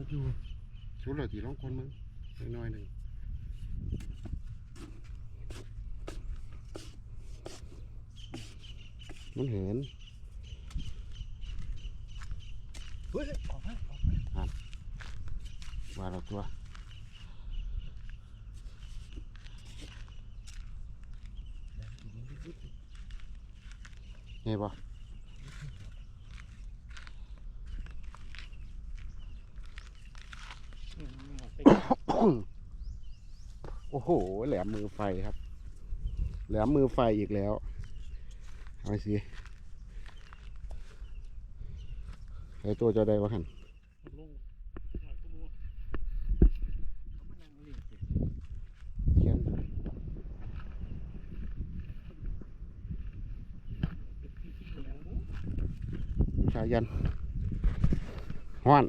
ຢູ່ ສຸດແລ້ວ ຊິລອງຄົນເບິ່ງໜ້ອຍໜຶ່ງ ມັນເຫັນ ເຮີ້ຍ ອອກມາ ອອກມາ ນັ້ນ ວ່າແລ້ວຕົວະ ເຫັນບໍ່? ໂອ້ໂຫ ແຫຼມມືໄຟຄັບ ແຫຼມມືໄຟອີກແລ້ວ ເອົາຊິ ໃຫ້ໂຕເຈົ້າໄດ້ວ່າຫັ້ນ ລົງ ຂຽນ ສາຍັນ ຮ້ອນ